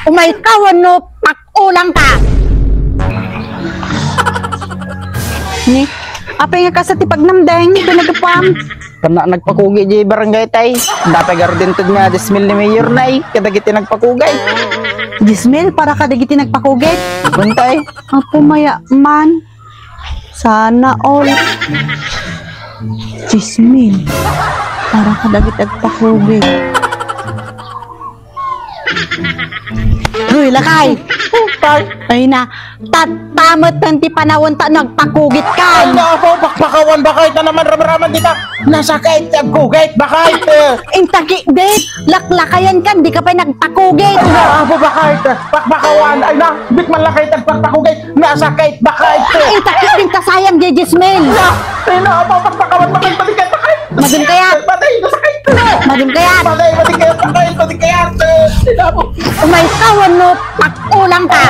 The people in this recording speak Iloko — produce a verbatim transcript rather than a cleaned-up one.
Umayka wenno pakulangka. Ni, apay nga kasta ti pagnamdeng, iti naggapuam? Ken nagpakugit di barangay tay. Dapay garud inted nga dies mil ni Mayor nay, kadagiti nagpakugit. Dies mil para kadagiti nagpakugit? Bantay. Apo, maya man. Sana all. Dies mil. Para kadagiti agpakugit. Hoy, lakay! Tay. Ay na, tatta met ti panawenta no agpakugit ka. Ay, naku, pakpakawan, bakay ta naman ramraman dita. Nasakit ti agkugit, bakay. Intakit, di. Laklakayan kan, di ka pay nagpakugit. Ay, naku, bakay. Pakpakawan, ay na, di man lakay ti agpakpakugit. Nasakit, bakit? Intakit din kasayang, Jejismin. Ay, na, apa, pakpakawan, bakit, bakit, bakit? Madin kayat. Patay, nasakit. Madin kayat. Patay, patay kayat, patay, patay kayat. Ay, na, apa. Umayka wenno pakulangka.